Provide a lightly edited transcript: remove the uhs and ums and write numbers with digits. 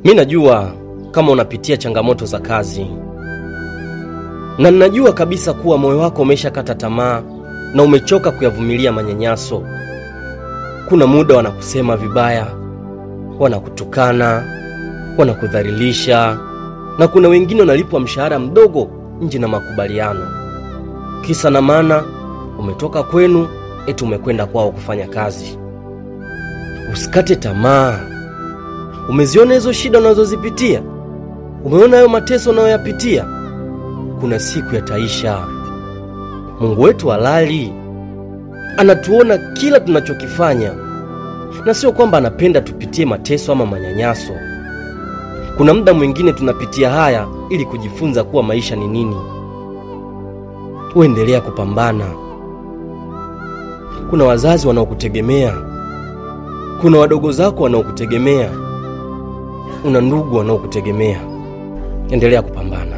Mi najua kama unapitia changamoto za kazi, na ninajua kabisa kuwa moyo wako umeshakata tamaa na umechoka kuyavumilia manyanyaso. Kuna muda wanakusema vibaya, wanakutukana, wanakudhalilisha, na kuna wengine wanalipwa mshahara mdogo nje na makubaliano. Kisa na maana umetoka kwenu eti umekwenda kwao kufanya kazi. Usikate tamaa. Umeziona hizo shida unazozipitia? Umeona hayo mateso unayoyapitia? Kuna siku yataisha. Mungu wetu halali, anatuona kila tunachokifanya, na sio kwamba anapenda tupitie mateso ama manyanyaso. Kuna muda mwingine tunapitia haya ili kujifunza kuwa maisha ni nini. Uendelea kupambana. Kuna wazazi wanaokutegemea, kuna wadogo zako wanaokutegemea, una ndugu wanaokutegemea. Endelea kupambana.